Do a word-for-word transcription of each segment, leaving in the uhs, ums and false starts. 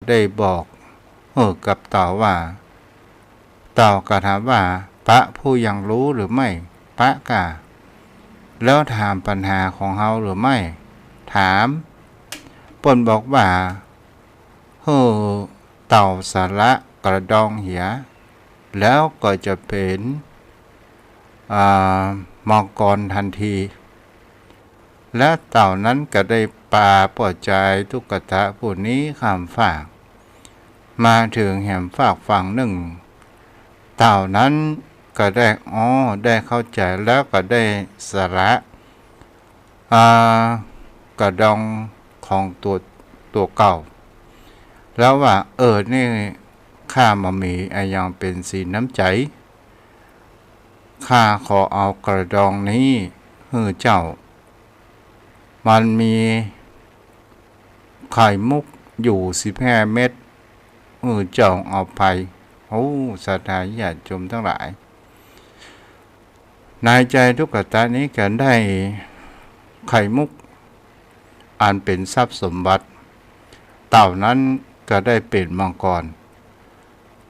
ได้บอกหื้อกับเต่าว่า เต่าก็ถามว่า "พระผู้ยังรู้หรือไม่ พระก้า แล้วถามปัญหาของเฮาหรือไม่" ถาม เปิ้นบอกว่า หื้อเต่าสละกระดองเหีย แล้วก็จะเป๋น อ่า มังกรตันที และเต่านั้นก็ได้ปาป้อจายตุ๊กตาผู้นี้ข้ามฟาก มาเถิงแหมฟากฝั่งนึ่ง เต่านั้นก็ได้ อ้อ ได้เข้าใจ๋แล้วก็ได้สละ อ่า กระดองของตั๋ว ตั๋วเก่า แล้วว่า "เออ นี่ข้าบ่มีอะหยังเป๋นศีลน้ำใจ๋ ข้าขอเอากระดองนี้หื้อเจ้า มันมีไข่มุกอยู่สิบห้าเม็ด หื้อเจ้าเอาไป" โอ้ ศรัทธาญาติโยมตังหลาย ในใจ๋ตุ๊กตานี้ก็ได้ไข่มุก อันเป๋นทรัพย์สมบัติ เต่านั้นก็ได้เป๋นมังกร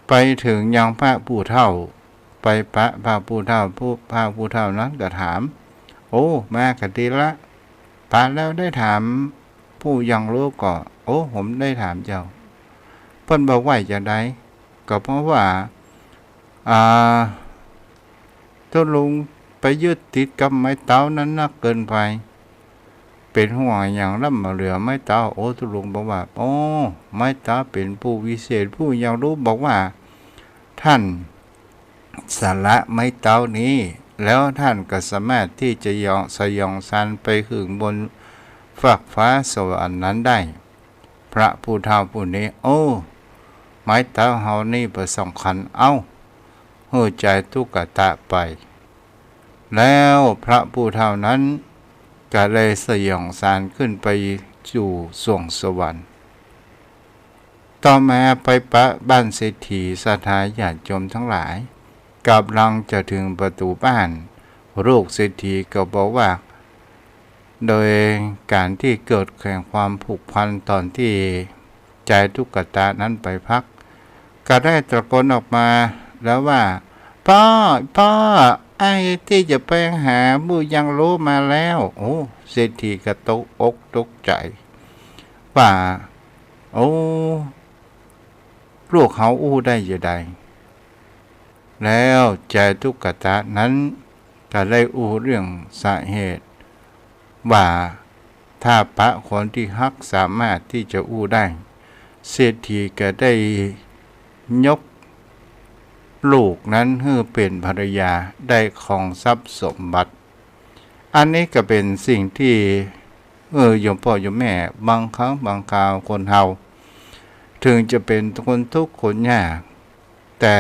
ไปเถิงยังพระผู้เฒ่า ไปปะพระผู้เฒ่า ผู้ พระผู้เฒ่านั้นก็ถาม "โอ้ มาก็ดีละ ปะแล้วได้ถามผู้ยังรู้ก่อ" "โอ้ ผมได้ถามเจ้า" เปิ้นบอกว่า "จะใด" "ก็เพราะว่า อ่า ตุ๊ลุงไปยึดติดกับไม้เต๊านั้นนักเกินไป เป๋นห่วงอะหยังลำบ่เหลือไม้เต๊า" โอ้ ตุ๊ลุงบอกว่า "โอ้ ไม้เต๊าเป๋นผู้วิเศษ ผู้ยังรู้บอกว่า ท่านสละไม้เต๊านี้ แล้วท่านก็สามารถตี้จะยอง สยองซานไปขึ้นบนฟากฟ้าสวรรค์นั้นได้" พระผู้เฒ่าผู้นี้ "โอ้ ไม้เต๊าเฮานี้บ่สำคัญ เอ้า หื้อจายตุ๊กตาไป" แล้วพระผู้เฒ่านั้นก็ได้สยองซานขึ้นไปสู่สวงสวรรค์ ต่อมาไปปะบ้านเศรษฐี ศรัทธาญาติโยมตังหลาย ก๋ำลังจะเถิงประตู๋บ้าน ลูกเศรษฐีก็บอกว่า โดยก๋านตี้เกิดแห่งความผูกพันต๋อนตี้จายตุ๊กตานั้นไปพัก ก็ได้ตะโกนออกมาแล้วว่า "ป้อ ป้อ อ้ายตี้จะไปหาผู้ยังรู้มาแล้ว" โอ้ เศรษฐีก็ตกอกตกใจ๋ว่า โอ้ ลูกเฮาอู้ได้จาใด แล้วจายตุ๊กตานั้นก็ได้อู้เรื่องสาเหตุว่า ถ้าปะคนตี้ฮักสามารถตี้จะอู้ได้ เศรษฐีก็ได้ยกลูกนั้นหื้อเป๋นภรรยา ได้ครองทรัพย์สมบัติ อันนี้ก็เป๋นสิ่งตี้ เออ โยมป้อโยมแม่ บางครั้งบางคราวคนเฮา เถิงจะเป๋นคนทุกข์คนยาก แต่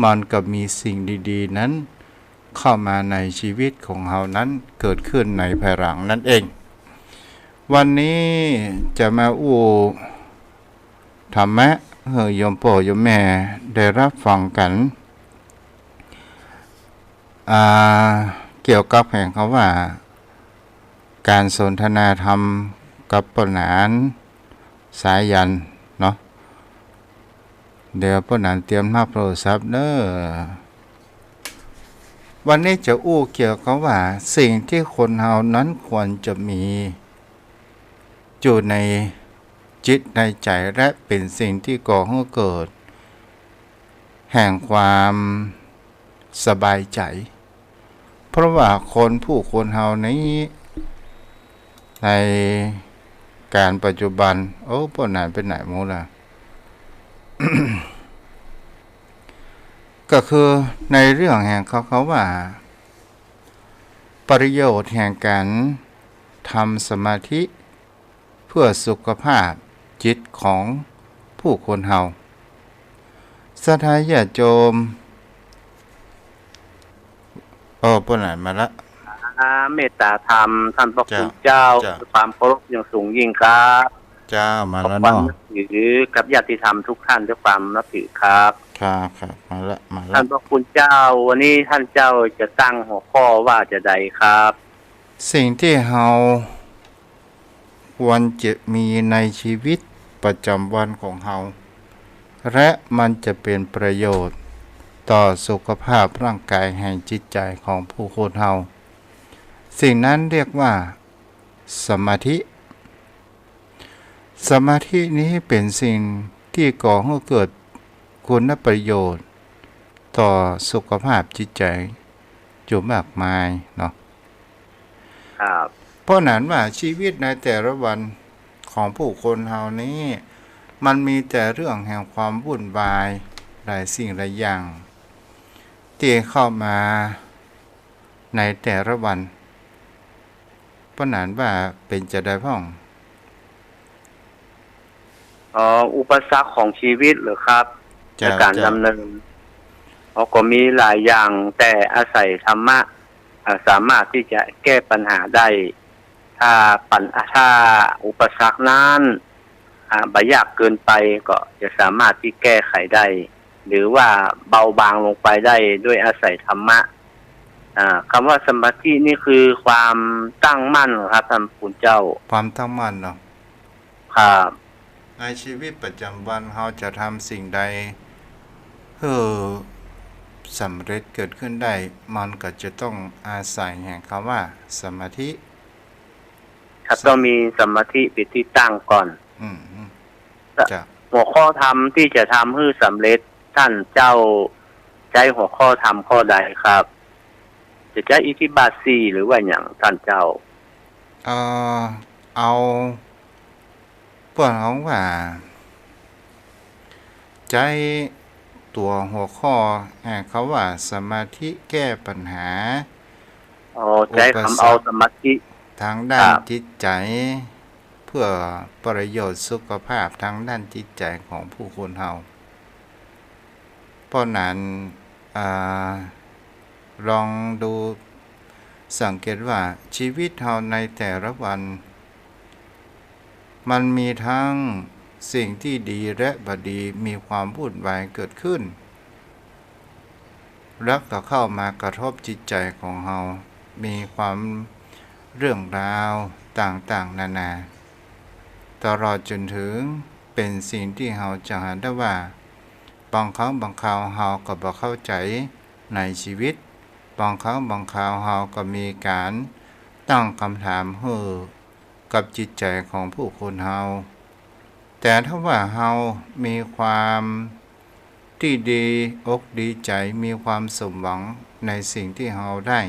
มันก็มีสิ่งดีๆ นั้นเข้ามาในชีวิตของเฮานั้น เกิดขึ้นในภายหลังนั่นเอง วันนี้จะมาอู้ธรรมะหื้อโยมป้อโยมแม่ได้ฮับฟังกั๋น อ่า เกี่ยวกับแห่งกำว่า ก๋านสนทนาธรรมกับป้อหนานสายัณเนาะ เดี๋ยวป้อหนานเตรียมฮับโทรศัพท์เน่อ วันนี้จะอู้เกี่ยวกับว่า สิ่งตี้คนเฮานั้นควรจะมีอยู่ในจิตในใจ๋ และเป๋นสิ่งตี้ก่อหื้อเกิดแห่งความสบายใจ๋ เพราะว่าคนผู้คนเฮานี้ ในก๋าลปัจจุบัน โอ้ ป้อหนานไปไหนหมดละ ก็คือในเรื่องแห่งเขา เขาว่า ประโยชน์แห่งก๋านทำสมาธิ เพื่อสุขภาพจิตของผู้คนเฮา ศรัทธาญาติโยม โอ้ ป้อหนานมาละ อ่า เมตตาธรรมท่านพระคุณเจ้า เจ้า เจ้า ด้วยความเคารพอย่างสูงยิ่งครับ เจ้า มาละเนาะ ขอความนับถือกับญาติธรรมทุกท่านด้วยความนับถือครับ ครับ ครับ มาละ มาละ ท่านพระคุณเจ้า วันนี้ท่านเจ้าจะตั้งหัวข้อว่าจะใดครับ สิ่งตี้เฮาควรจะมีในชีวิต ประจ๋ำวันของเฮา และมันจะเป๋นประโยชน์ต่อสุขภาพร่างก๋ายแห่งจิตใจ๋ของผู้คนเฮา สิ่งนั้นเรียกว่าสมาธิ สมาธินี้เป๋นสิ่งตี้ก่อหื้อเกิดคุณประโยชน์ต่อสุขภาพจิตใจ๋อยู่มากมายเนาะ ครับ เพราะนั้นว่าชีวิตในแต่ละวันของผู้คนเฮานี้ มันมีแต่เรื่องแห่งความวุ่นวายหลายสิ่งหลายอย่าง ตี้เข้ามาในแต่ละวัน เพราะนั้นว่าเป๋นจาใดพ่อง อ๋อ อุปสรรคของชีวิตเหรอครับ เจ้า ในก๋าน เจ้า ดำเนิน อ๋อ ก็มีหลายอย่าง แต่อาศัยธรรมะ อ่า สามารถตี้จะแก้ปัญหาได้ ถ้าปัญ- ถ้าอุปสรรคนั้น อ่า บ่ยากเกินไป ก็จะสามารถตี้แก้ไขได้ หรือว่าเบาบางลงไปได้ด้วยอาศัยธรรมะ อ่า กำว่าสมาธินี่คือความตั้งมั่นครับ ต้านคุณเจ้า ความตั้งมั่นเนาะ ครับ ในชีวิตประจ๋ำวันเฮาจะทำสิ่งใดหื้อสำเร็จเกิดขึ้นได้ มันก็จะต้องอาศัยแห่งกำว่าสมาธิ ครับ ต้องมีสมาธิเป๋นตี้ตั้งก่อน อืม อืม เจ้า หัวข้อธรรมตี้จะทำหื้อสำเร็จ ต้านเจ้าใจ๊หัวข้อธรรมข้อใดครับ จะใจ๊อิทธิบาทสี่หรือว่าหยัง ต้านเจ้า เอ่อ เอา เปิ้นฮ้องว่า ใจ๊ตั๋วหัวข้อแห่งกำว่าสมาธิแก้ปัญหา อ๋อ ใจ๊กำเอาสมาธิ ทางด้าน ครับ จิตใจ๋ เพื่อประโยชน์สุขภาพทางด้านจิตใจ๋ของผู้คนเฮา เพราะนั้น อ่า ลองดูสังเกตว่าชีวิตเฮาในแต่ละวัน มันมีทั้งสิ่งตี้ดีและบ่ดี มีความวุ่นวายเกิดขึ้น แล้วก็เข้ามากระทบจิตใจ๋ของเฮา มีความเรื่องราวต่างๆ นานา ตลอดจ๋นเถิงเป๋นสิ่งตี้เฮาจะหันได้ว่า บางครั้งบางคราวเฮาก็บ่เข้าใจ๋ในชีวิต บางครั้งบางคราวเฮาก็มีก๋านตั้งกำถามหื้อกับจิตใจ๋ของผู้คนเฮา แต่ถ้าว่าเฮามีความตี้ดีอกดีใจ๋ มีความสมหวังในสิ่งตี้เฮาได้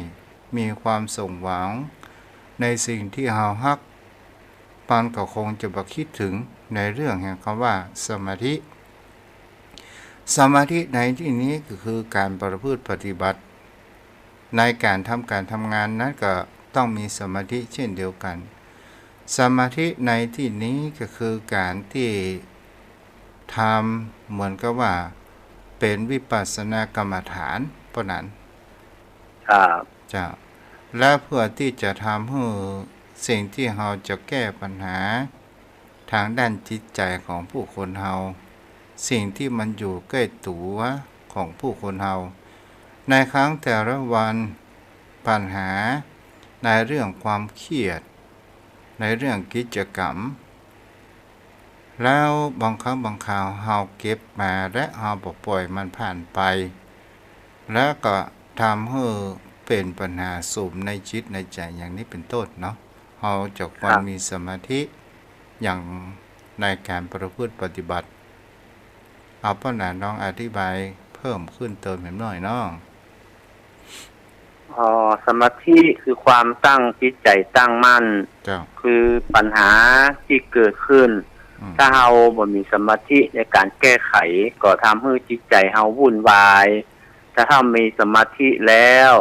มีความสมหวังในสิ่งตี้เฮาฮัก มันก็คงจะบ่คิดเถิงในเรื่องแห่งกำว่าสมาธิ สมาธิในตี้นี้ก็คือก๋านประพฤติปฏิบัติ ในก๋านทำก๋านทำงานนั้นก็ต้องมีสมาธิเช่นเดียวกั๋น สมาธิในตี้นี้ก็คือก๋านตี้ทำเหมือนกับว่าเป๋นวิปัสสนากรรมฐาน เปิ้นนั้น ครับ เจ้า และเพื่อตี้จะทำหื้อสิ่งตี้เฮาจะแก้ปัญหา ทางด้านจิตใจ๋ของผู้คนเฮา สิ่งตี้มันอยู่ใก้ตั๋วของผู้คนเฮา ในครั้งแต่ละวัน ปัญหาในเรื่องความเครียด ในเรื่องกิจกรรม แล้วบางครั้งบางคราวเฮาเก็บมาและเฮาบ่ป่อยมันผ่านไป แล้วก็ทำหื้อเป๋นปัญหาสุมในจิตในใจ๋อย่างนี้เป๋นต้นเนาะ เฮาจะควร ครับ มีสมาธิอย่างในก๋านประพฤติปฏิบัติ เอาป้อหนานลองอธิบายเพิ่มขึ้นเติมแหมหน่อยเนาะ อ๋อ สมาธิคือความตั้งจิตใจ๋ตั้งมั่น เจ้า คือปัญหาตี้เกิดขึ้น อืม ถ้าเฮาบ่มีสมาธิในก๋านแก้ไข ก็ทำหื้อจิตใจ๋เฮาวุ่นวาย ถ้าเฮามีสมาธิแล้ว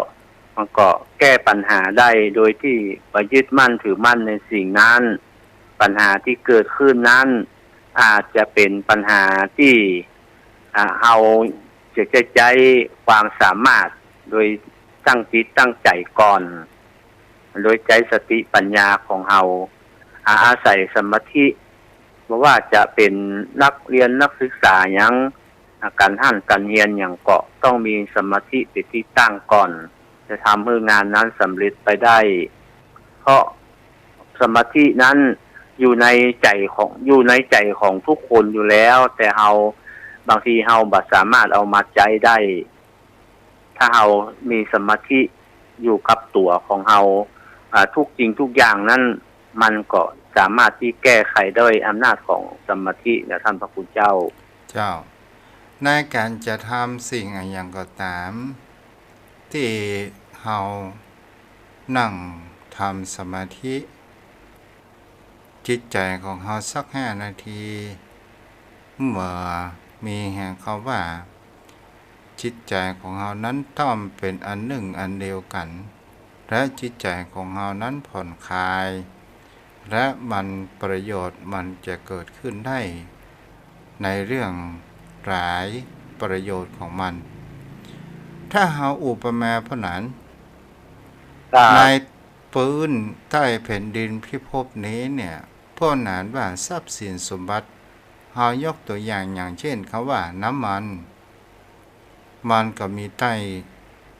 มันก็แก้ปัญหาได้โดยตี้บ่ยึดมั่นถือมั่นในสิ่งนั้น ปัญหาตี้เกิดขึ้นนั้น อาจจะเป๋นปัญหาตี้ อ่า เฮาจะใจ๊ ใจ๊ความสามารถโดยตั้งจิตตั้งใจ๋ก่อน โดยใจ๊สติปัญญาของเฮา อ่า อาศัยสมาธิ บ่ว่าจะเป๋นนักเฮียนนักศึกษาหยัง อ่า ก๋านหั้นก๋านเฮียนหยังก็ต้องมีสมาธิเป๋นตี้ตั้งก่อน จะทำหื้องานนั้นสำเร็จไปได้ เพราะสมาธินั้น อยู่ในใจ๋ของ อยู่ในใจ๋ของทุกคนอยู่แล้ว แต่เฮา บางทีเฮาบ่สามารถเอามาใจ๊ได้ ถ้าเฮามีสมาธิอยู่กับตั๋วของเฮา อ่า ทุกสิ่งทุกอย่างนั้น มันก็สามารถตี้แก้ไขด้วยอำนาจของสมาธินะท่านพระคุณเจ้า เจ้า ในก๋านจะทำสิ่งอะหยังก็ต๋าม ตี้เฮานั่งทำสมาธิ จิตใจ๋ของเฮาสักห้านาที เมื่อมีแหงคำว่า จิตใจ๋ของเฮานั้นต้องเป๋นอันนึ่งอันเดียวกั๋น และจิตใจ๋ของเฮานั้นผ่อนคลาย และมันประโยชน์มันจะเกิดขึ้นได้ ในเรื่องหลายประโยชน์ของมัน ถ้าเฮาอุปมาเปิ้นนั้น ครับ ในปื๊นใต้แผ่นดินพิภพนี้เนี่ย เปิ้นหาว่าทรัพย์สินสมบัติ เฮายกตั๋วอย่าง อย่างเจ้นคำว่าน้ำมัน มันก็มีใต้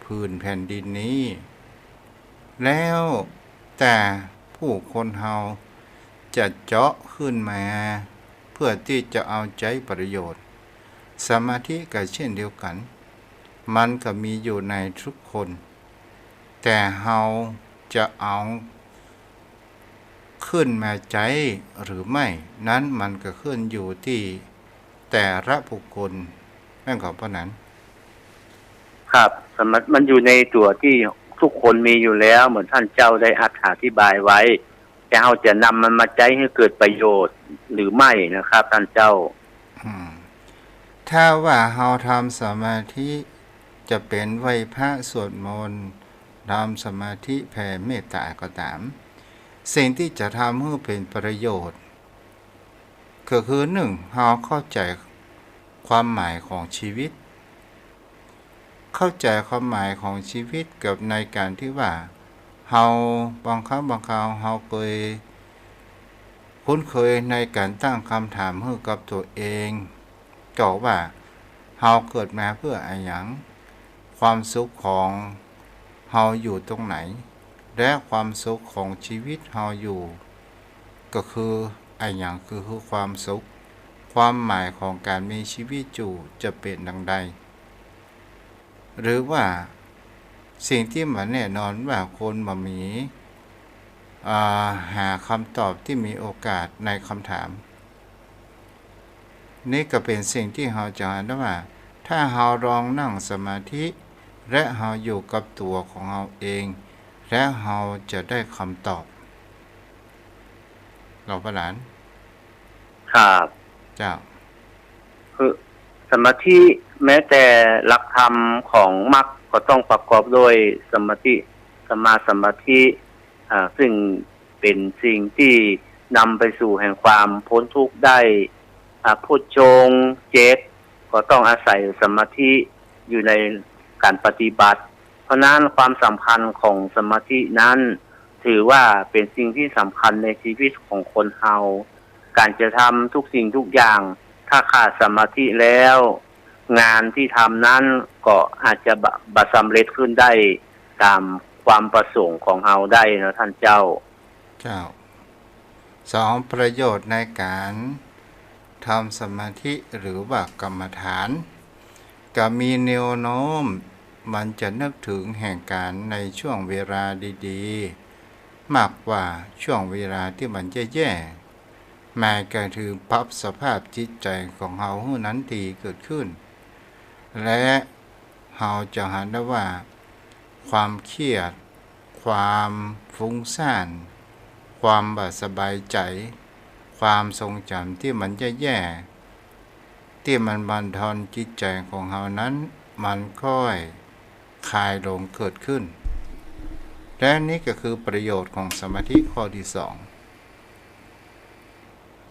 ผืนแผ่นดินนี้ แล้วแต่ผู้คนเฮาจะเจาะขึ้นมา เพื่อตี้จะเอาใจ๊ประโยชน์ สมาธิก็เช่นเดียวกั๋น มันก็มีอยู่ในทุกคน แต่เฮาจะเอา ขึ้นมาใจ๊หรือไม่นั้น มันก็ขึ้นอยู่ตี้แต่ละบุคคล แม่นก่อเปิ้นนั้น ครับ สมา- มันอยู่ในตั๋วตี้ทุกคนมีอยู่แล้ว เหมือนท่านเจ้าได้อธิบายไว้ แต่เฮาจะนำมันมาใจ๊หื้อเกิดประโยชน์หรือไม่นะครับ ท่านเจ้า อืม ถ้าว่าเฮาทำสมาธิ จะเป๋นไหว้พระสวดมนต์ ทำสมาธิแผ่เมตต๋าก็ต๋าม สิ่งตี้จะทำหื้อเป๋นประโยชน์ ก็คือ นึ่ง เฮาเข้าใจ๋ความหมายของชีวิต เข้าใจ๋ความหมายของชีวิตกับในก๋านตี้ว่า เฮาบางครั้งบางคราวเฮาเกย คุ้นเคยในก๋านตั้งกำถามหื้อกับตั๋วเอง ก็ว่าเฮาเกิดมาเปื้ออะหยัง ความสุขของเฮาอยู่ตรงไหน และความสุขของชีวิตเฮาอยู่ ก็คืออะหยัง คือ คือความสุข ความหมายของก๋านมีชีวิตอยู่จะเป๋นดังใด หรือว่าสิ่งตี้บ่แน่นอนว่าคนบ่มี อ่า หาคำตอบตี้มีโอกาสในคำถาม นี่ก็เป๋นสิ่งตี้เฮาจะหันได้ว่า ถ้าเฮาลองนั่งสมาธิ และเฮาอยู่กับตั๋วของเฮาเอง และเฮาจะได้คำตอบ หลวงพ่อหลาน ครับ เจ้า คือสมาธิ แม้แต่หลักธรรมของมรรคก็ต้องประกอบด้วยสมาธิ สัมมาสมาธิ อ่า ซึ่งเป๋นสิ่งตี้นำไปสู่แห่งความพ้นทุกข์ได้ อ่า โพชฌงค์เจ็ด ก็ต้องอาศัยสมาธิอยู่ในก๋านปฏิบัติ เพราะนั้นความสำคัญของสมาธินั้น ถือว่าเป๋นสิ่งตี้สำคัญในชีวิตของคนเฮา ก๋านจะทำทุกสิ่งทุกอย่าง ถ้าขาดสมาธิแล้ว งานตี้ทำนั้นก็อาจจะบ่ บ่สำเร็จขึ้นได้ต๋ามความประสงค์ของเฮาได้เนาะท่านเจ้า เจ้า สอง ประโยชน์ในก๋านทำสมาธิหรือว่ากรรมฐาน ก็มีแนวโน้มมันจะนึกเถิงแห่งก๋านในช่วงเวลาดีๆ มากกว่าช่วงเวลาตี้มันแย่ๆ หมายก็คือปรับสภาพจิตใจ๋ของเฮาหื้อนั้นดีเกิดขึ้น และเฮาจะหันได้ว่า ความเครียด ความฟุ้งซ่าน ความบ่สบายใจ๋ ความทรงจ๋ำตี้มันแย่ๆ ตี้มันบั่นทอนจิตใจ๋ของเฮานั้น มันค่อยคลายลงเกิดขึ้น และนี่ก็คือประโยชน์ของสมาธิข้อตี้สอง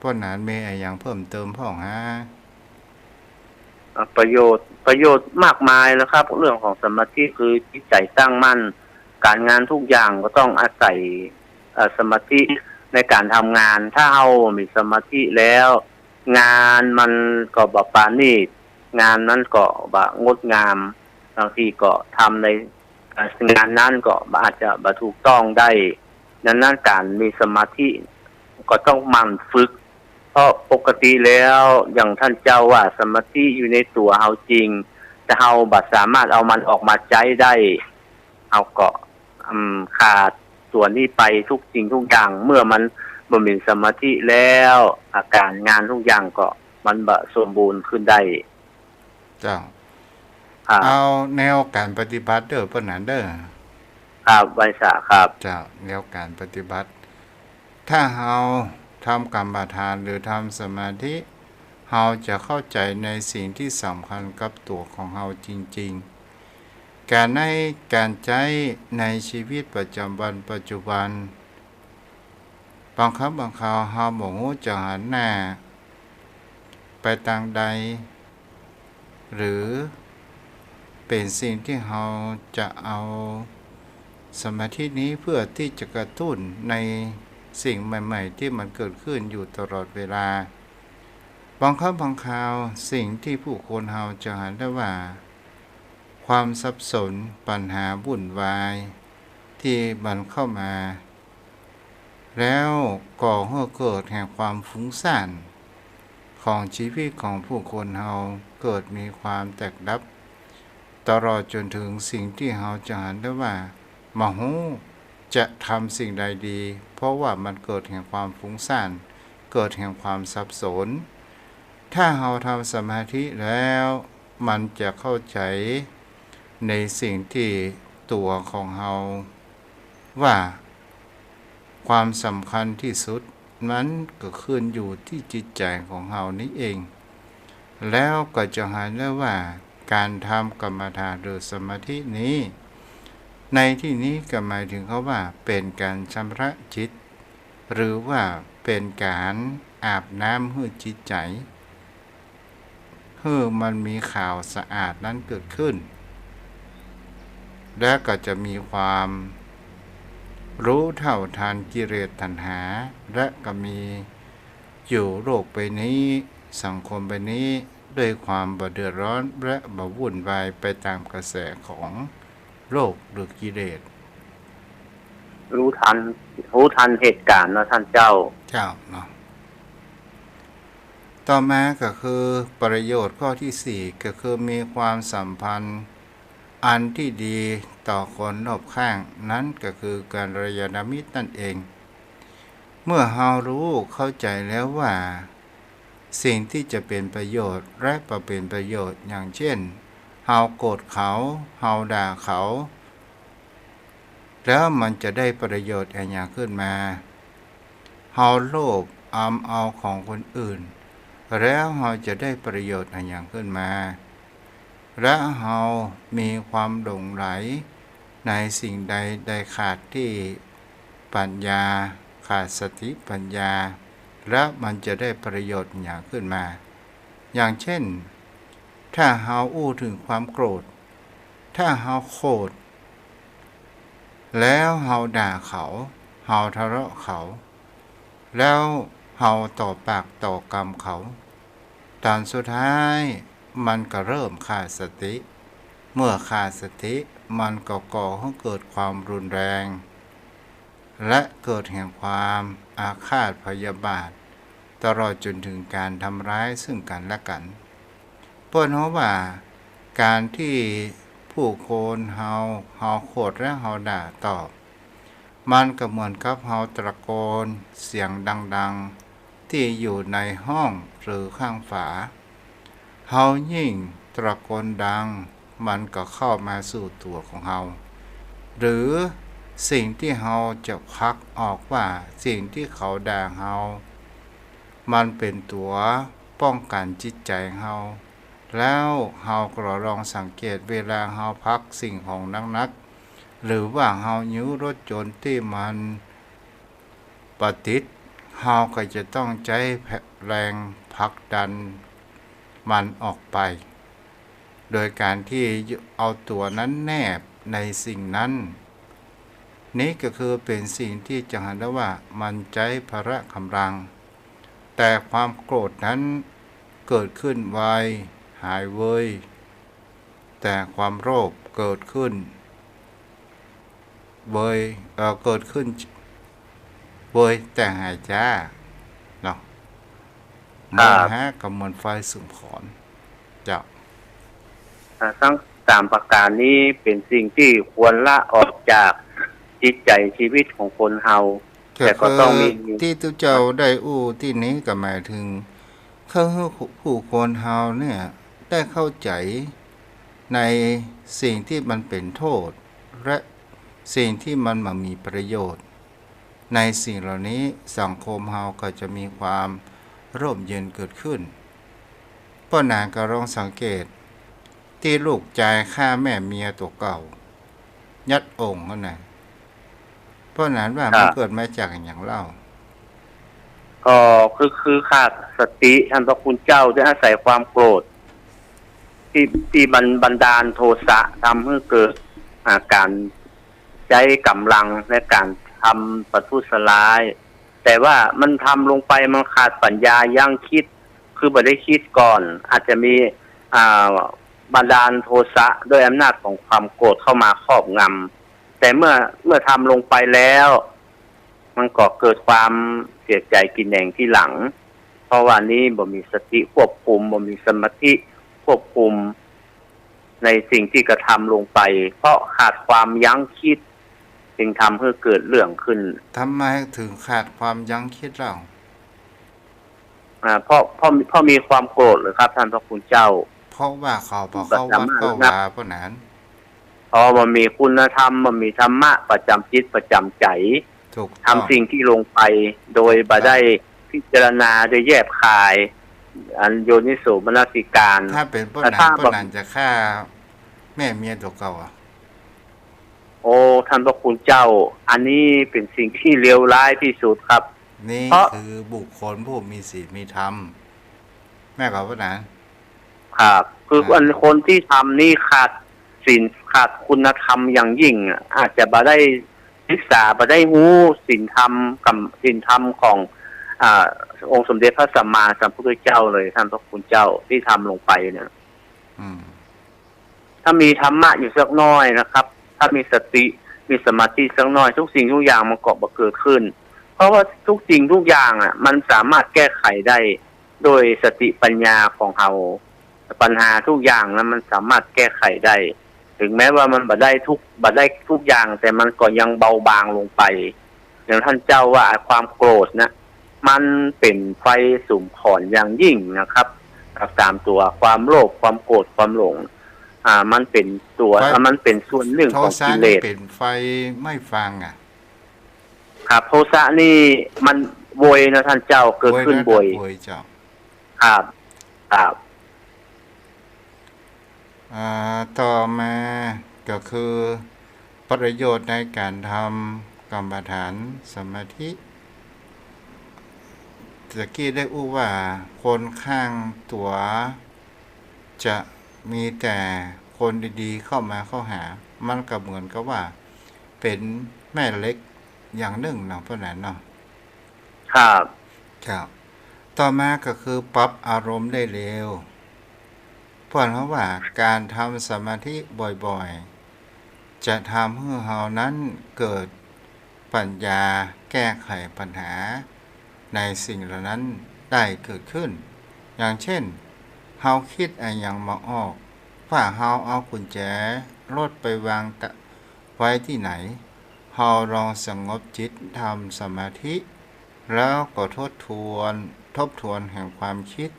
ป้อหนานมีอะหยังเพิ่มเติมพ่องฮะ อ่ะ ประโยชน์ ประโยชน์มากมายนะครับ เรื่องของสมาธิคือจิตใจ๋ตั้งมั่น ก๋านงานทุกอย่างก็ต้องอาศัย เอ่อ สมาธิในก๋านทำงาน ถ้าเฮามีสมาธิแล้ว งานมันก็บ่ปราณีต งานนั้นก็บ่งดงาม บางทีก็ทำใน อ่า งานนั้นก็อาจจะบ่ถูกต้องได้ ดังนั้นก๋านมีสมาธิ ก็ต้องหมั่นฝึก เพราะปกติแล้วอย่างต้านเจ้าว่าสมาธิอยู่ในตั๋วเฮาจริง แต่เฮาบ่สามารถเอามันออกมาใจ๊ได้ เฮาก็ อืม ขาดตั๋วนี้ไปทุกสิ่งทุกอย่าง เมื่อมันบ่มีสมาธิแล้ว อาก๋านงานทุกอย่างก็มันบ่สมบูรณ์ขึ้นได้ เจ้า ครับ เอาแนวก๋านปฏิบัติเด้อ เปิ้นหันเด้อ ครับ ไหว้สาครับ เจ้า แนวก๋านปฏิบัติ ถ้าเฮาทำกรรมฐานหรือทำสมาธิ เฮาจะเข้าใจ๋ในสิ่งตี้สำคัญกับตั๋วของเฮาจริงๆ ก๋านใน ก๋านใจ๊ในชีวิตประจ๋ำวันปัจจุบัน บางครั้งบางคราวเฮาบ่ฮู้จะหันหน้าไปตางใด หรือเป๋นสิ่งตี้เฮาจะเอาสมาธินี้เพื่อตี้จะกระตุ้นในสิ่งใหม่ๆ ตี้มันเกิดขึ้นอยู่ตลอดเวลา บางครั้งบางคราวสิ่งตี้ผู้คนเฮาจะหันได้ว่า ความสับสน ปัญหาวุ่นวายตี้มันเข้ามา แล้วก่อหื้อเกิดแห่งความฟุ้งซ่านของชีวิตของผู้คนเฮา เกิดมีความแตกดับ ตลอดจ๋นเถิงสิ่งตี้เฮาจะหันได้ว่า บ่ฮู้จะทำสิ่งใดดี เพราะว่ามันเกิดแห่งความฟุ้งซ่าน เกิดแห่งความสับสน ถ้าเฮาทำสมาธิแล้ว มันจะเข้าใจ๋ในสิ่งตี้ตั๋วของเฮาว่า ความสำคัญตี้สุด มันก็ขึ้นอยู่ตี้จิตใจ๋ของเฮานี้เอง แล้วก็จะหันได้ว่าก๋านทำกรรมฐานหรือสมาธินี้ ในตี้นี้ก็หมายเถิงคำว่าเป๋นก๋านชำระจิต หรือว่าเป๋นก๋านอาบน้ำหื้อจิตใจ๋ หื้อมันมีขาวสะอาดนั้นเกิดขึ้น และก็จะมีความรู้เท่าทันกิเลสตัณหา และก็มีอยู่โลกใบนี้ สังคมใบนี้ ด้วยความบ่เดือดร้อนและบ่วุ่นวายไปตามกระแสของโลกหรือกิเลส รู้ทัน รู้ทันเหตุก๋ารณ์เนาะต้านเจ้า เจ้าเนาะ ต่อมาก็คือประโยชน์ข้อตี้สี่ ก็คือมีความสัมพันธ์อันตี้ดีต่อคนรอบข้าง นั้นก็คือกัลยาณมิตรนั่นเอง เมื่อเฮาฮู้เข้าใจ๋แล้วว่า สิ่งตี้จะเป๋นประโยชน์และบ่เป๋นประโยชน์ อย่างเช่น เฮาโกรธเขา เฮาด่าเขา แล้วมันจะได้ประโยชน์อะหยังขึ้นมา เฮาโลภอำเอาของคนอื่น แล้วเฮาจะได้ประโยชน์อะหยังขึ้นมา และเฮามีความหลงใหลในสิ่งใด ได้ขาดตี้ปัญญา ขาดสติปัญญา แล้วมันจะได้ประโยชน์อะหยังขึ้นมา อย่างเช่น ถ้าเฮาอู้เถิงความโกรธ ถ้าเฮาโกรธ แล้วเฮาด่าเขา เฮาทะเลาะเขา แล้วเฮาต่อปากต่อกำเขา ต๋อนสุดท้ายมันก็เริ่มขาดสติ เมื่อขาดสติมันก็ก่อหื้อเกิดความรุนแรง และเกิดแห่งความอาฆาตพยาบาท ตลอดจ๋นเถิงก๋านทำร้ายซึ่งกั๋นและกั๋น เปิ้นว่าก๋านตี้ผู้คนเฮา เฮาโกรธและเฮาด่าตอบ มันก็เหมือนกับเฮาตะโกนเสียงดังๆ ตี้อยู่ในห้องหรือข้างฝา เฮายิ่งตะโกนดัง มันก็เข้ามาสู่ตั๋วของเฮา หรือสิ่งตี้เฮาจะผลักออกว่าสิ่งตี้เขาด่าเฮา มันเป๋นตั๋วป้องกั๋นจิตใจ๋เฮา แล้วเฮาก็ลองสังเกต เวลาเฮาผลักสิ่งของหนักๆ หรือว่าเฮายื้อรถยนต์ตี้มันบ่ติด เฮาก็จะต้องใจ๊แรงผลักดันมันออกไป โดยก๋านตี้เอาตั๋วนั้นแนบในสิ่งนั้น นี้ก็คือเป๋นสิ่งตี้จะหันได้ว่ามันใจ๊พละก๋ำลัง แต่ความโกรธนั้นเกิดขึ้นไว หายเวย แต่ความโลภเกิดขึ้นเวย เอ่อ เกิดขึ้นเวย แต่หายจ๊า เนาะ ครับ โมหะก็เหมือนไฟสูงผอน เจ้า อ่า ทั้งสามประการนี้เป๋นสิ่งตี้ควรละออกจากจิตใจ๋ชีวิตของคนเฮา แต่ก็ต้องมี ก็คือตี้ตุ๊เจ้าได้อู้ตี้นี้ก็หมายเถิง คือหื้อผู้คนเฮาเนี่ยได้เข้าใจ๋ในสิ่งตี้มันเป๋นโต้ษ และสิ่งตี้มันบ่มีประโยชน์ ในสิ่งเหล่านี้สังคมเฮาก็จะมีความร่มเย็นเกิดขึ้น เปิ้นหนานก็ลองสังเกต ตี้ลูกจายฆ่าแม่เมียตั๋วเก่า ยัดโอ่งหั้นน่ะ เปิ้นหนานว่า ครับ มันเกิดมาจากอะหยังเล่า ก็คือ คือขาดสติ ท่านพระคุณเจ้า ได้อาศัยความโกรธ ตี้ ตี้บัน บันดาลโทสะ ทำหื้อเกิด อ่า ก๋านใจ๊ก๋ำลังในก๋านทำประทุษร้าย แต่ว่ามันทำลงไปมันขาดปั๋ญญายั้งคิด คือบ่ได้คิดก่อน อาจจะมี อ่า บันดาลโทสะด้วยอำนาจของความโกรธเข้ามาครอบงำ แต่เมื่อ เมื่อทำลงไปแล้ว มันก็เกิดความเสียใจ๋ตี้แหนงตี้หลัง เพราะว่านี้บ่มีสติควบคุม บ่มีสมาธิควบคุม ในสิ่งตี้กระทำลงไป เพราะขาดความยั้งคิด จึงทำหื้อเกิดเรื่องขึ้น ทำไมเถิงขาดความยั้งคิดเล่า อ่า เพราะ เพราะ เพราะมีความโกรธเหรอครับ ท่านพระคุณเจ้า เพราะว่าเขาบ่เข้าวัดเข้าวา เปิ้นหนาน เพราะบ่มีคุณธรรม บ่มีธรรมะประจ๋ำจิตประจ๋ำใจ๋ ถูกต้อง ทำสิ่งตี้ลงไปโดยบ่ได้พิจารณาโดยแยบคาย อันโยนิโสมนสิการ ถ้าเป๋นเปิ้นหนาน ถ้า เปิ้นหนานจะฆ่าแม่เมียตั๋วเก่าอะ โอ้ ท่านพระคุณเจ้า อันนี้เป๋นสิ่งตี้เลวร้ายตี้สุดครับ นี่ เพราะ คือบุคคลผู้มีศีลมีธรรม แม่นก่อเปิ้นหนาน ครับ คือ อ่า อันคนตี้ทำนี่ขาดศีล ขาดคุณธรรมอย่างยิ่งอะ อาจจะบ่ได้ศึกษา บ่ได้ฮู้ศีลธรรมกับศีลธรรมของ อ่า องค์สมเด็จพระสัมมาสัมพุทธเจ้าเลย ท่านพระคุณเจ้า ตี้ทำลงไปเนี่ย อืม ถ้ามีธรรมะอยู่สักหน้อยนะครับ ถ้ามีสติ มีสมาธิสักหน้อย ทุกสิ่งทุกอย่างมันก็บ่เกิดขึ้น เพราะว่าทุกสิ่งทุกอย่างอะ มันสามารถแก้ไขได้โดยสติปัญญาของเฮา ปัญหาทุกอย่างนะมันสามารถแก้ไขได้ ถึงแม้ว่ามันบ่ได้ทุก บ่ได้ทุกอย่าง แต่มันก็ยังเบาบางลงไป อย่างท่านเจ้าว่าความโกรธนะ มันเป๋นไฟสูงผอนอย่างยิ่งนะครับ กับสามตั๋ว ความโลภ ความโกรธ ความหลง อ่า มันเป๋นตั๋ว ไฟ อ่า มันเป๋นส่วนนึ่งของกิเลส โทสะนี่เป๋นไฟไหม้ฟางอะ ครับ โทสะนี่มันบ่อยนะท่านเจ้า เกิดขึ้นบ่อย บ่อยระดับบ่อยเจ้า ครับ ครับ อ่า ต่อมาก็คือประโยชน์ในการทำกรรมฐานสมาธิ ตะกี้ได้อู้ว่าคนข้างตั๋วจะมีแต่คนดีๆ เข้ามาเข้าหา มันก็เหมือนกับว่าเป๋นแม่เหล็กอย่างนึ่งเนาะ เปิ้นหนานเนาะ ครับ ครับ ต่อมาก็คือปรับอารมณ์ได้เร็ว เปิ้นว่าการทำสมาธิบ่อยๆ จะทำหื้อเฮานั้นเกิดปัญญาแก้ไขปัญหาในสิ่งเหล่านั้นได้เกิดขึ้น อย่างเช่น เฮากึ๊ดอะหยังบ่ออก ว่าเฮาเอากุญแจรถไปวางตะ ไว้ตี้ไหน เฮาลองสงบจิตทำสมาธิ แล้วก็ทบทวน ทบทวนแห่งความกึ๊ด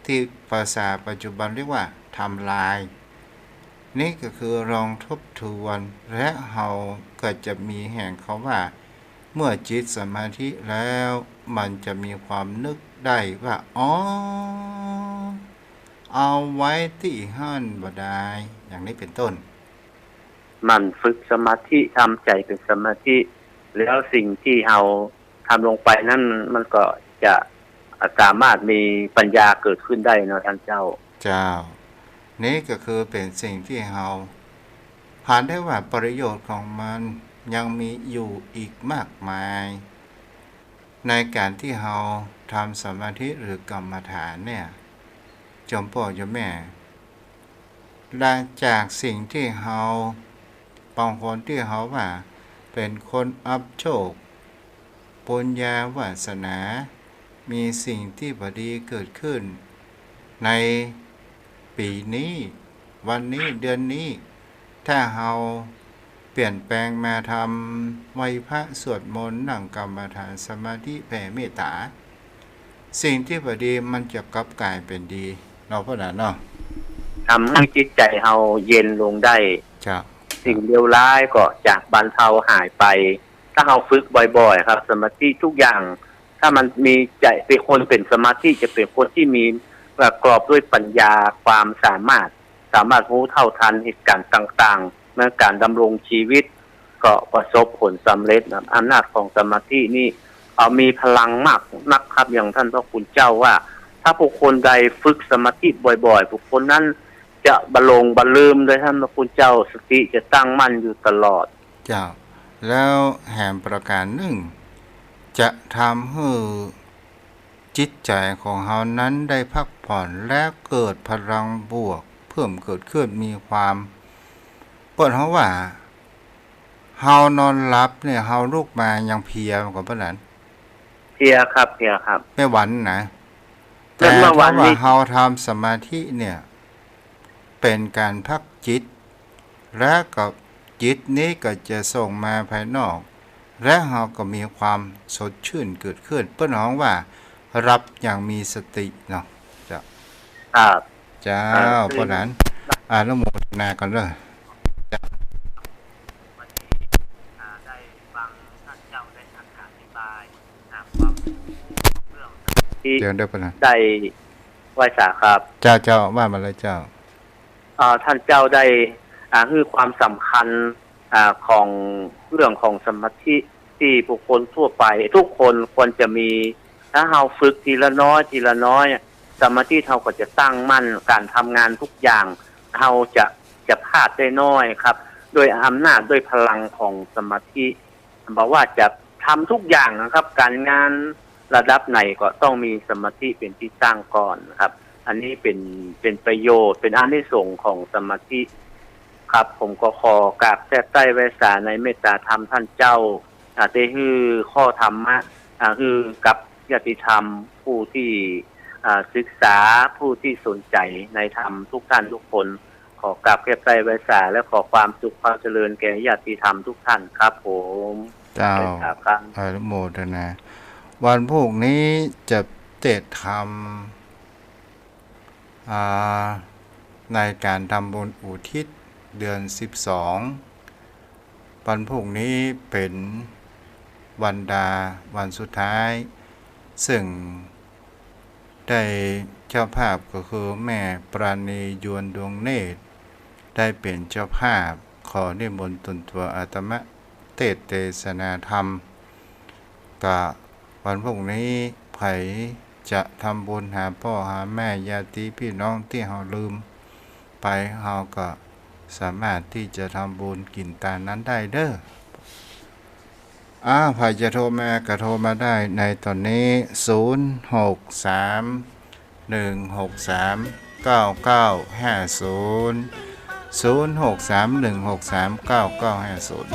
ตี้ภาษาปัจจุบันเรียกว่าทำลาย นี่ก็คือลองทบทวน และเฮาก็จะมีแห่งคำว่า เมื่อจิตสมาธิแล้ว มันจะมีความนึกได้ว่า อ๋อ เอาไว้ตี้หั้นบ่ดาย อย่างนี้เป๋นต้น หมั่นฝึกสมาธิ ทำใจ๋เป๋นสมาธิ แล้วสิ่งตี้เฮาทำลงไปนั้น มันก็จะสามารถมีปัญญาเกิดขึ้นได้เนาะท่านเจ้า เจ้า นี่ก็คือเป๋นสิ่งตี้เฮาหันได้ว่าประโยชน์ของมันยังมีอยู่อีกมากมาย ในการตี้เฮาทำสมาธิหรือกรรมฐานเนี่ย โยมป้อโยมแม่ และจากสิ่งตี้เฮา บางคนตี้เฮาว่าเป๋นคนอับโชค บุญญาวาสนา มีสิ่งตี้บ่ดีเกิดขึ้นในปี๋นี้ วันนี้ เดือนนี้ ถ้าเฮาเปลี่ยนแปลงมาทำไหว้พระ สวดมนต์ นั่งกรรมฐานสมาธิ แผ่เมตตา สิ่งตี้บ่ดีมันจะกลับกลายเป๋นดี เนาะ ป้อหนานเนาะ ทำหื้อจิตใจ๋เฮาเย็นลงได้ เจ้า สิ่งเลวร้ายก็จะบรรเทาหายไป ถ้าเฮาฝึกบ่อยๆ ครับ สมาธิทุกอย่าง ถ้ามันมีใจ๋เป๋นคนเป๋นสมาธิ จะเป๋นคนตี้มีประกอบด้วยปัญญา ความสามารถ สามารถฮู้เท่าทันเหตุก๋ารณ์ต่างๆ ในก๋านดำรงชีวิต ก็ประสบผลสำเร็จนะ อำนาจของสมาธินี่ เอ่อ มีพลังมากนักครับ อย่างท่านพระคุณเจ้าว่า ถ้าบุคคลใดฝึกสมาธิบ่อยๆ บุคคลนั้นจะบ่หลงบ่ลืม โดยท่านพระคุณเจ้า สติจะตั้งมั่นอยู่ตลอด เจ้า แล้วแหมประก๋านนึ่ง จะทำหื้อจิตใจ๋ของเฮานั้นได้พักผ่อน และเกิดพลังบวกเพิ่มเกิดขึ้น มีความ เปิ้นฮ้องว่า เฮานอนหลับเนี่ย เฮาลุกมายังเพลีย มันก็เปิ้นนั้น เพลียครับ เพลียครับ แม่วันนะ เมื่อ แต่ เมื่อวานนี้ ถ้าว่าเฮาทำสมาธิเนี่ย เป๋นก๋านพักจิต และก็จิตนี้ก็จะส่งมาภายนอก และเฮาก็มีความสดชื่นเกิดขึ้น เปิ้นฮ้องว่าหลับอย่างมีสติเนาะ เจ้า ครับ เจ้า เอ่อ ป้อหนาน อนุโมทนากั๋นเน่อ เจ้า วันนี้ อ่า ได้ฟังท่านเจ้าได้อธิบาย อ่า ความรู้เรื่องที่ เดี๋ยว เดี๋ยว ป้อหนาน ได้ไหว้สาครับ เจ้า เจ้า ว่ามาเลยเจ้า อ่า ท่านเจ้าได้ อ่า หื้อความสำคัญ อ่า ของเรื่องของสมาธิตี้บุคคลทั่วไปทุกคนควรจะมี ถ้าเฮาฝึกทีละน้อยทีละน้อย สมาธิเฮาก็จะตั้งมั่น ก๋านทำงานทุกอย่าง เฮาจะ จะพลาดได้น้อยครับ ด้วยอำนาจ ด้วยพลังของสมาธิ บ่ว่าจะทำทุกอย่างนะครับ ก๋านงานระดับไหนก็ต้องมีสมาธิเป๋นตี้ตั้งก่อนนะครับ อันนี้เป๋น เป๋นประโยชน์ เป๋นอานิสงส์ของสมาธิครับ ผมก็ขอกราบแทบใต้ไหว้สาในเมตตาธรรมท่านเจ้า อ่า ได้หื้อข้อธรรมะ อ่า หื้อกับญาติธรรมผู้ที่ อ่า ศึกษา ผู้ที่สนใจ๋ในธรรมทุกท่านทุกคน ขอกราบแทบใต้ไหว้สา และขอความสุขความเจริญแก่ญาติธรรมทุกท่านครับผม เจ้า ไหว้สาครับ อนุโมทนา วันพูกนี้จะเตสน์ธรรม อ่า ในก๋านทำบุญอุทิศเดือนสิบสอง วันพูกนี้เป๋นวันดา วันสุดท้าย เซิ่งได้เจ้าภาพก็คือแม่ปราณี ยวนดวงเนตร ได้เป๋นเจ้าภาพ ขอนิมนต์ตนตั๋วอาตมาเตสน์เตสนาธรรม กะวันพูกนี้ใผจะทำบุญหาป้อหาแม่ญาติพี่น้องตี้เฮาลืมไป เฮาก็สามารถตี้จะทำบุญกิ๋นตานนั้นได้เน่อ อ้าว ใผจะโทรมาก็โทรมาได้ในต๋อนนี้ ศูนย์หกสาม หนึ่งหกสาม เก้าเก้าห้าศูนย์ ศูนย์หกสาม หนึ่งหกสาม เก้าเก้าห้าศูนย์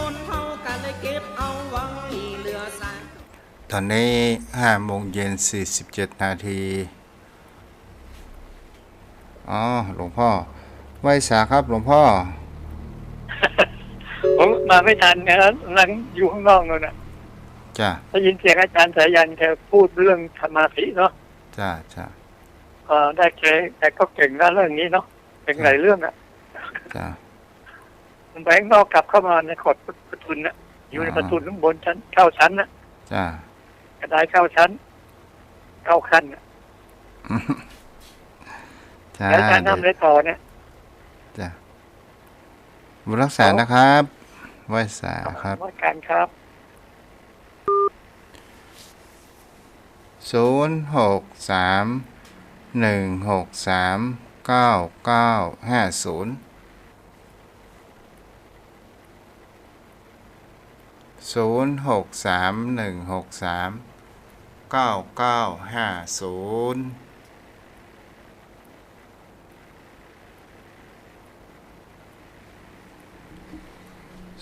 ต๋อนนี้ห้าโมงเย็นสี่สิบเจ็ดนาที อ๋อ หลวงพ่อ ไหว้สาครับหลวงพ่อ ผมมาไม่ทันนะ นั่งอยู่ข้างนอกนู่นน่ะ จ้ะ ได้ยินเสียงอาจารย์สายันแกพูดเรื่องสมาธิเนาะ จ้ะ จ้ะ เอ่อ ได้แก แกก็เก่งนะเรื่องนี้เนาะ เก่งหลายเรื่องอะ จ้ะ ผมไปข้างนอกกลับเข้ามาในขอดประทุนน่ะ อยู่ใน อ๋อ ประทุนข้างบนชั้น เก้าชั้นน่ะ จ้ะ กระดายเก้าชั้น เก้าขั้นน่ะ จ้ะ แล้วอาจารย์ทำอะไรต่อเนี่ย จ้ะ บุญรักษานะครับ ไหว้สาครับ นมัสการครับ ศูนย์หกสาม หนึ่งหกสาม เก้าเก้าห้าศูนย์ ศูนย์หกสาม หนึ่งหกสาม เก้าเก้าห้าศูนย์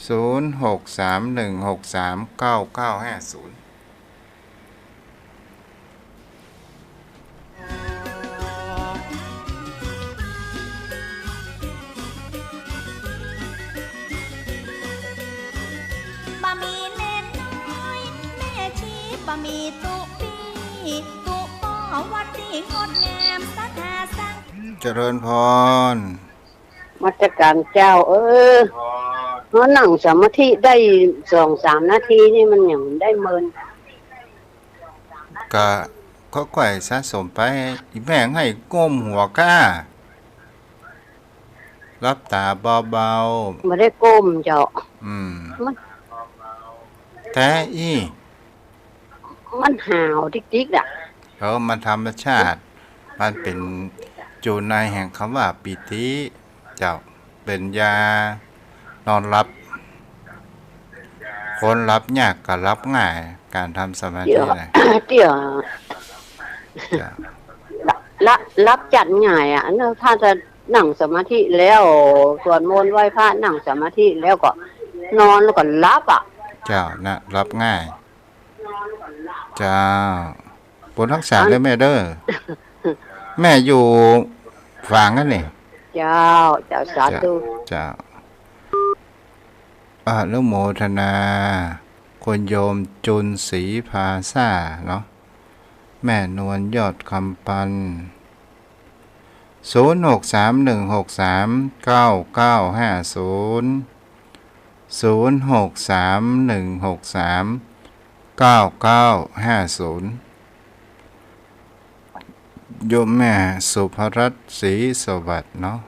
ศูนย์หกสาม หนึ่งหกสาม เก้าเก้าห้าศูนย์ มีตุ๊ปี้ตุ๊ป้อวัดตี้งดงามศรัทธาสร้าง เจริญพร นมัสการเจ้า เออ เฮานั่งสมาธิได้สองสามนาทีนี่มันยังได้เมิน ก็ค่อยๆสะสมไป อีแม่งให้ก้มหัวก้า หลับต๋าเบาๆ บ่ได้ก้มเจ้า อืม มัน แต๊อี้ มันหาวติ๊กๆ อะ เออ มันธรรมชาติ มันเป๋น อยู่ในแห่งกำว่าปีติ เจ้า เป๋นยานอนหลับ คนหลับยากกับหลับง่าย ก๋านทำสมาธิน่ะ เตี้ย เตี้ย จ้ะ ละ หลับจัดง่ายอะ อันนั้นถ้าจะนั่งสมาธิแล้ว สวดมนต์ไหว้พระ นั่งสมาธิแล้วก็นอนแล้วก็หลับอะ เจ้า นะ หลับง่าย เจ้า บุญฮักษาเด้อแม่เด้อ แม่อยู่ฝางกั๋นนี่ เจ้า เจ้า สาธุ เจ้า อนุโมทนา คุณโยมจุนศรีภาษาเนาะ แม่นวลยอดคำปัน ศูนย์หกสามหนึ่งหกสามเก้าเก้าห้าศูนย์ ศูนย์หกสามหนึ่งหกสามเก้าเก้าห้าศูนย์ โยมแม่สุภรัตน์ศรีสวัสดิ์เนาะ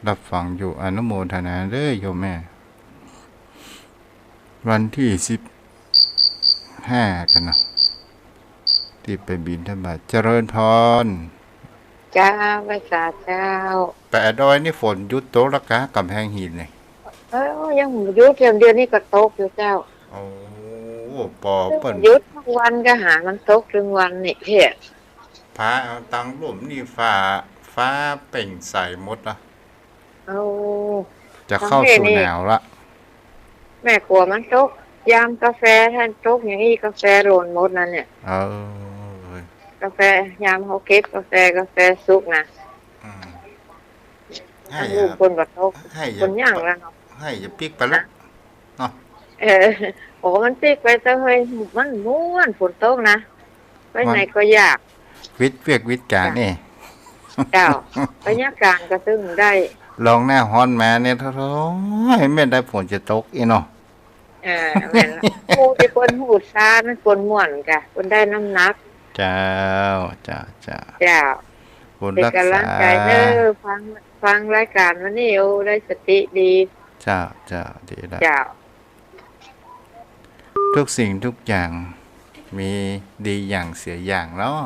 รับฟังอยู่ อนุโมทนาเด้อโยมแม่ วันตี้สิบห้ากั๋นเนาะ ตี้ไปบิณฑบาต เจริญพร เจ้า ไหว้สาเจ้า แต่ดอยนี่ฝนหยุดตกแล้วกา ก๋ำแพงหินนี่ เออ ยังบ่หยุด เดี๋ยวนี้ก็ตกอยู่เจ้า โอ้ ปอเปิ้น หยุดทุกวันก็หามันตกตึงวันนี่เพี้ย ฟ้าตังลุ่มนี่ฟ้า ฟ้าเปล่งใสหมดละ โอ้ จะเข้าสู่หนาวละ แม่กลัวมันตก ยามกาแฟ ถ้าตกอย่างอี้กาแฟหล่นหมดนั่นเนี่ย เออ กาแฟ ยามเฮาเก็บกาแฟ กาแฟสุกนะ อืม อันลูกเปิ้นก็ตก เปิ้นย่างแล้วเนาะ ให้อย่าปิ๊กไปละ เนาะ เออ โอ้ มันปิ๊กไปเต๊อะเฮ้ย มันม่วน ฝนตกนะ ไปไหนก็อยาก วิดเวียกวิดก๋านนี่ เจ้า ไปยามก๋างก็ตึงได้ ลองหน้าฮ้อนมาเนี่ย โถ่ๆ แม่นได้ฝนจะตกอี้เนาะ เออ แม่นละ ฮู้ตี้เปิ้นฮู้ซา มันเปิ้นม่วนกะ เปิ้นได้น้ำหนัก เจ้า เจ้า เจ้า เจ้า บุญฮักษา เป๋นก๋ำลังใจ๋เด้อ ฟัง ฟังรายก๋านมานี่ โอ้ ได้สติดี เจ้า เจ้า ดีละ เจ้า ทุกสิ่งทุกอย่างมีดีอย่างเสียอย่างเนาะ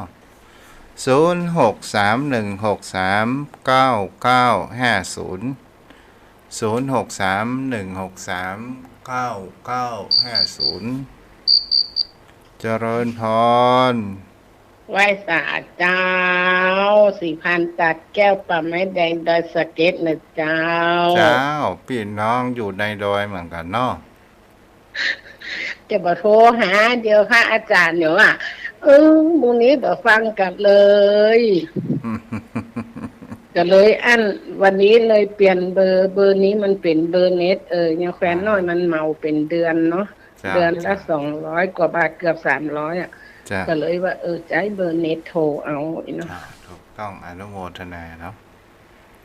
ศูนย์หกสามหนึ่งหกสามเก้าเก้าห้าศูนย์ ศูนย์หกสามหนึ่งหกสามเก้าเก้าห้าศูนย์ เจริญพร ไหว้สาเจ้า ศรีพันธุ์ ตัดแก้ว ป่าไม้แดง ดอยสะเก็ดนะเจ้า เจ้า ปี้น้องอยู่ในดอยเหมือนกั๋นเนาะ จะบ่โทรหา เดี๋ยวพระอาจ๋ารย์เดี๋ยวว่า เออ มื้อนี้บ่ฟังกั๋นเลย ก็เลยอั้น วันนี้เลยเปลี่ยนเบอร์ เบอร์นี้มันเป๋นเบอร์เน็ต เออ ยังแควนน้อยมันเหมาเป๋นเดือนเนาะ เจ้า เดือนละ เจ้า สองร้อยกว่าบาท เกือบสามร้อยอะ เจ้า ก็เลยว่า เออ ใจ๊เบอร์เน็ตโทรเอาอี้เนาะ เจ้า ถูกต้อง อนุโมทนาเนาะ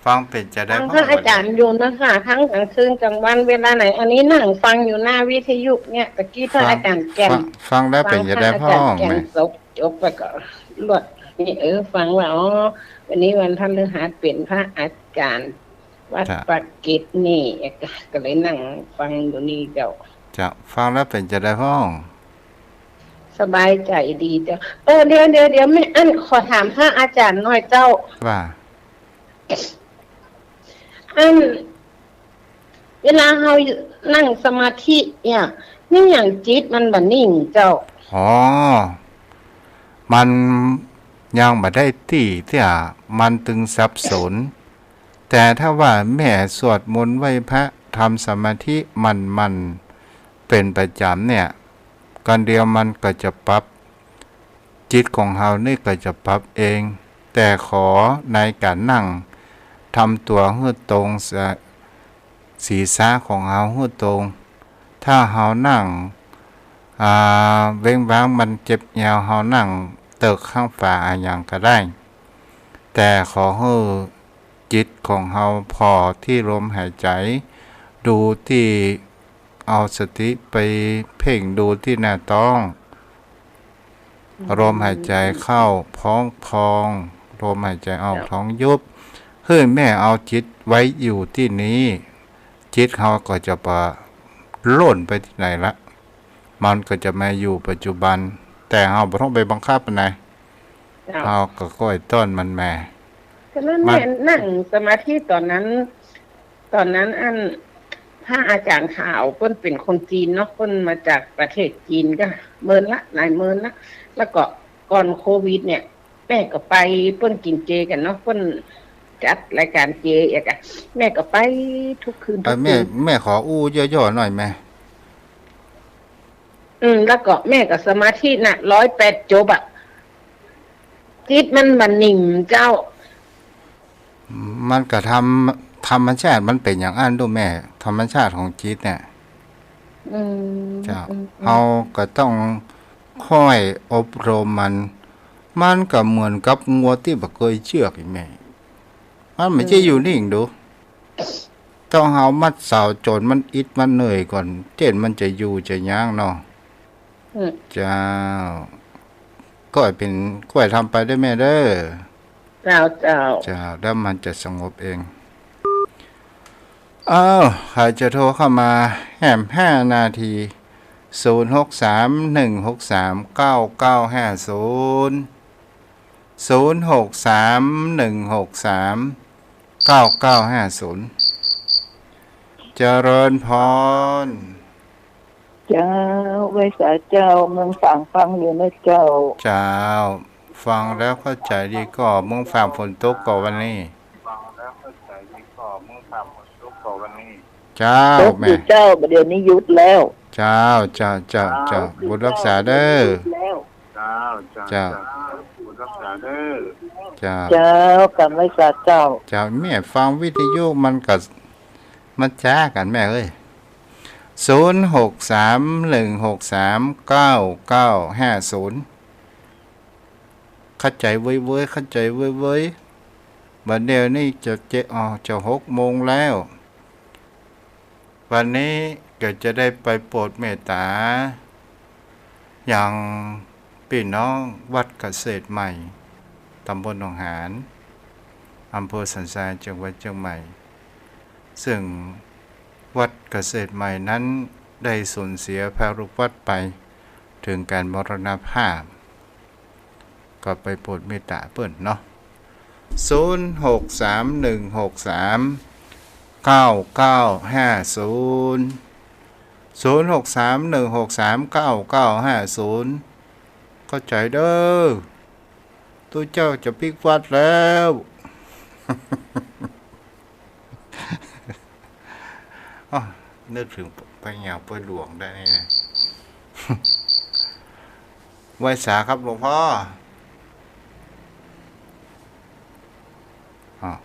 ฟังเป๋นจะใด ฟังพระอาจ๋ารย์อยู่นะคะ ทั้งก๋างคืนก๋างวัน เวลาไหน อันนี้นั่งฟังอยู่หน้าวิทยุเนี่ย ตะกี้พระอาจ๋ารย์แก่น ฟัง ฟังแล้วเป๋นจะใดพ่อง ฟังพระอาจ๋ารย์แก่น แม่ จบ จบไปก็ลวดนี่ เออ ฟังว่า อ๋อ วันนี้วันพฤหัส เป๋นพระอาจ๋ารย์วัด เจ้า ปากเกร็ดนี่ ก็เลยนั่งฟังอยู่นี่เจ้า เจ้า ฟังแล้วเป๋นจะใดพ่อง สบายใจ๋ดีเจ้า เออ เดี๋ยว เดี๋ยว เดี๋ยว แม่อั้นขอถามพระอาจ๋ารย์หน่อยเจ้า ว่า อั้น เวลาเฮานั่งสมาธิเนี่ย นี่อย่างจิตมันบ่นิ่งเจ้า อ๋อ มันยังบ่ได้ตี้เตื้อ มันตึงสับสน แต่ถ้าว่าแม่สวดมนต์ไหว้พระ ทำสมาธิมั่นๆ เป๋นประจ๋ำเนี่ย ก๋านเดียวมันก็จะปรับ จิตของเฮานี่ก็จะปรับเอง แต่ขอในก๋านนั่ง ทำตั๋วหื้อตรง ศีรษะของเฮาหื้อตรง ถ้าเฮานั่ง อ่า เว้นว่างมันเจ็บแอว เฮานั่งเติกข้างฝาอะหยังก็ได้ แต่ขอหื้อจิตของเฮาผ่อตี้ลมหายใจ๋ ดูตี้ เอาสติไปเพ่งดูตี้หน้าต๊อง อืม ลมหายใจ๋เข้าพองๆ ลมหายใจ๋ออก เจ้า ท้องยุบ หื้อแม่เอาจิตไว้อยู่ตี้นี้ จิตเฮาก็จะบ่ล่นไปตี้ไหนละ มันก็จะมาอยู่ปัจจุบัน แต่เฮาบ่ต้องไปบังคับมันนะ เจ้า เฮาก็ก้อยต้อนมันมา ฉะนั้น มัน แม่นั่งสมาธิต๋อนนั้น ต๋อนนั้นอัน พระอาจ๋ารย์ขาวเปิ้นเป๋นคนจีนเนาะ เปิ้นมาจากประเทศจีนก็เมินละ หลายเมินละ แล้วก็ก่อนโควิดเนี่ย แม่ก็ไป เปิ้นกิ๋นเจกั๋นเนาะ เปิ้นจัดรายก๋านเจอะกะ แม่ก็ไปทุกคืน เอ่อ ทุกคืน แม่ แม่ขออู้ย่อๆ หน่อยแม่ อืม แล้วก็แม่ก็สมาธิน่ะ ร้อยแปดจบอะ จิตมันบ่นิ่งเจ้า มันก็ธรรม- ธรรมชาติมันเป๋นอย่างอั้นลูกแม่ ธรรมชาติของจิตเนี่ย อืม เจ้า อืม อืม เฮาก็ต้องค่อยอบรมมัน มันก็เหมือนกับงัวตี้บ่เกยเจือกอีแม่ มันบ่ใจ้ อืม อยู่นิ่งดู ต้องเฮามัดเสาจ๋นมันอิดมันเหนื่อยก่อน เจ้นมันจะอยู่จะยั้งเนาะ อืม เจ้า ก็เป๋น ก็ทำไปเด้อแม่เด้อ เจ้า เจ้า เจ้า แล้วมันจะสงบเอง อ้าว ใผจะโทรเข้ามาแหมห้านาที ศูนย์หกสาม หนึ่งหกสาม เก้าเก้าห้าศูนย์ ศูนย์หกสาม หนึ่งหกสาม เก้าเก้าห้าศูนย์ เจริญพร เจ้า ไหว้สาเจ้า เมืองฝางฟังอยู่นะเจ้า เจ้า ฟังแล้วเข้าใจ๋ดีก่อ เมืองฝางฝนตกก่อวันนี้ เจ้า ตกอยู่ แม่ เจ้า บ่าเดี่ยวนี้หยุดแล้ว เจ้า เจ้า เจ้า เจ้า บุญรักษาเด้อ เจ้า เจ้า เจ้า เจ้า เจ้า กราบไหว้สาเจ้า เจ้า แม่ฟังวิทยุมันก็ มันจ๊ากั๋นแม่เอ้ย ศูนย์หกสาม หนึ่งหกสาม เก้าเก้าห้าศูนย์ เข้าใจ๋เว้ยๆ เข้าใจ๋เว้ยๆ บ่าเดี่ยวนี้จะเจ็ด อ๋อ จะหกโมงแล้ว วันนี้ก็จะได้ไปโปรดเมตต๋า ยังปี้น้องวัดเกษตรใหม่ ต๋ำบลหนองหาน อำเภอสันทราย จังหวัดเจียงใหม่ ซึ่งวัดเกษตรใหม่นั้นได้สูญเสียพระลูกวัดไป เถิงก๋านมรณภาพ ก็ไปโปรดเมตต๋าเปิ้นเนาะ ศูนย์หกสาม หนึ่งหกสาม เก้าเก้าห้าศูนย์ ศูนย์หกสาม หนึ่งหกสาม เก้าเก้าห้าศูนย์ เข้าใจ๋เด้อ ตุ๊เจ้าจะปิ๊กวัดแล้ว อ้อ นึกเถิงป้าเหยาป้าหลวงได้ไง ไหว้สาครับหลวงพ่อ อ้าว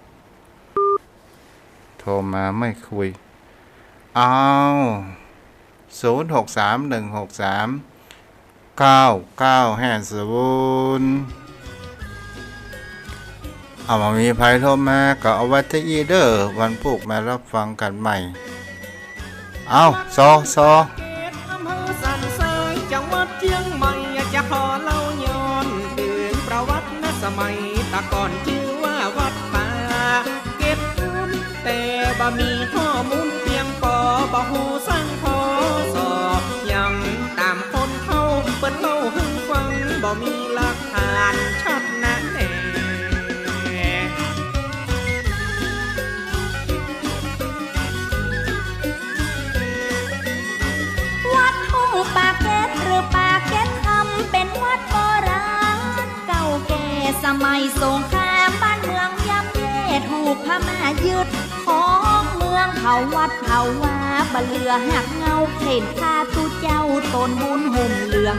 โทรมาไม่คุย อ้าว ศูนย์หกสาม หนึ่งหกสาม เก้าเก้าห้าศูนย์ เอา บ่มีใผโทรมาก็เอาไว้เต้าอี้เด้อ วันพูกมาฮับฟังกั๋นใหม่ เอา ซอ ซอ อำเภอสันทราย จังหวัดเจียงใหม่ จะขอเล่าย้อนเถิงประวัตินะ สมัยตะก่อนจื้อว่าวัดป่าเก็บน้ำ แต่บ่มีข้อมูลเปียงปอ บ่ฮู้สัง พ.ศ. ยังต๋ามคนเฒ่าเปิ้นเล่าหื้อฟัง บ่มีหลักฐานชัดนะแล วัดทุ่งปากเก็ด หรือปากเก็ดคำ เป๋นวัดโบราณเก่าแก่ สมัยสงครามบ้านเมืองย่ำแย่ ถูกพม่ายึด ของเมืองเผาวัดเผาวา บ่เหลือหักเหง้า เห็นข้าตุ๊เจ้าต๋นบุญห่มเหลือง